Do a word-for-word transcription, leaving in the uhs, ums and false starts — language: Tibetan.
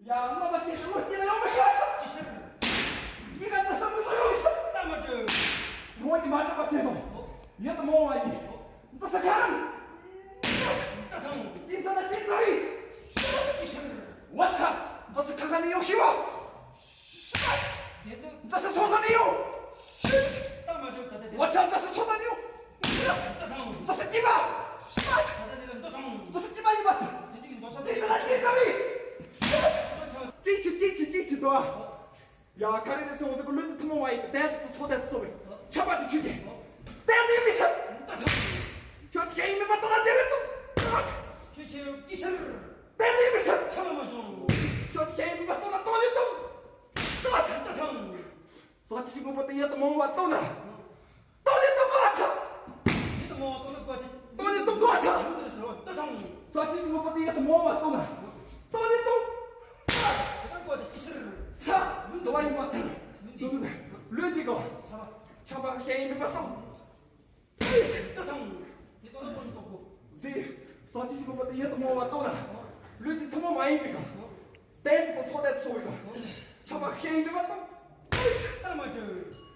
ཡ། སློབ་མ་དེ་ཚོ་སྐྱིད་ལ་ཡོང་མི་ཤེས་སོ། ཅི་ཟེར། འདི་ག་འདི་ས་མི་ཚོ་ཡོང་མི་ཤེས། ལྟ་མ་སྤྲོད། ངོ་གི་མ་འདྲ་བ་དེ་ཚོ་ཡོད་དུ་མོ་བ་ཡིན། འདི་ས་ཁ་ནི། ལྟ་ཐང་། ཅི་ས་ན་ཅི་ས་བི། ཅི་ཟེར། བ་ཚ། འདི་ས་ཁ་ཁ་ནི་ཡོང་ཤི་བ། འདི་ས་སོ་ས་ནི་ཡོང་། ལྟ་མ་སྤྲོད། ད་ལྟ་དེ། བ་ཚ། འདི་ས་སོ་ས་ནི་ཡོང་། ལྟ་ཐང་། འདི་ས་ཅི་བ། ད་ལྟ་དེ་ལ་ལྟ་ཐང་། འདི་ས་ཅི་བ་ཡིན་པ། དེ་འདྲ་གི་འདོད་ཆགས་དེ། འདི་ས་ཅི་ས་བི། ཅི་ཆི་ཅི་ཆི་ཅི་ཆི་དོ། ཡ། ག་རེ་རེད་ཟེར་བ་དེ་གི་ལུས་དེ་ཐུན་མོང་བ་ཡིན་པས། དེ་ཚོ་ཚོགས་དེ་ཚོ་བས་ཆགས་པ་དེ་ཆུ་སྐྱེ། དེ་ཚོ་ཡིན་མི་སྲིད། ད་ཐང་། ཁྱོད་ཚོ་ཡིན་མི་མ་གཏོགས་ན་དེ་བས་ཏོ། ཁྱོད་ཆེ་ཡོད་ཅི་ཟེར། དེ་ཚོ་ཡིན་མི་སྲིད། ཆ་མ་མ་བྱུང་། ཁྱོད་ཚོ་ཡིན་མི་མ་གཏོགས་ན་ཏོ་ལི་ཏོ། ད་ཐང་། ད་ཐང་། ས་ཆི་ངོ་པ་དེ་ཡ་དུ་མོ་བ་ཏོ་ན། ཏོ་ལི་ཏོ་གོ་ཚ། ཡ་དུ་མོ་བ་ཏོ་ན་གོ་ཚ། ཏོ་ལི་ཏོ་གོ་ཚ། ཡུ་དུ་སོ་ད་ཐང་། ས་ཆི་ངོ་པ་དེ་ཡ་དུ་མོ་བ་ཏོ་ན། ཏོ་ལི་ཏོ། ད་ཐང་གོ་ཚ་ཅི་ཟེར། ཚ། ཡུ་དུ་བ་ཡིན་པ་ཚ། ཡུ་དུ་ལུས་དེ་གོ། ཆ་པ། ཆ་པ་ཤེས་ཡིན་པ་ཏོ། ད་ཐང་། དེ་ཏོ་ན་གོ་ནི་ཏོ་གོ། འདི། ས་ཆི་ངོ་པ་དེ་ཡ་དུ་མོ་བ་ཏོ་ན། ལུས་དེ་ཐུན་མོང་མ་ཡིན་པའི་གོ། དེ་ཚོ་ཚོགས་དེ་ཚོ་བའི་གོ། ཆ་པ་ཤེས་ཡིན་པ་ཏོ། ད་མ་སྤྲོད།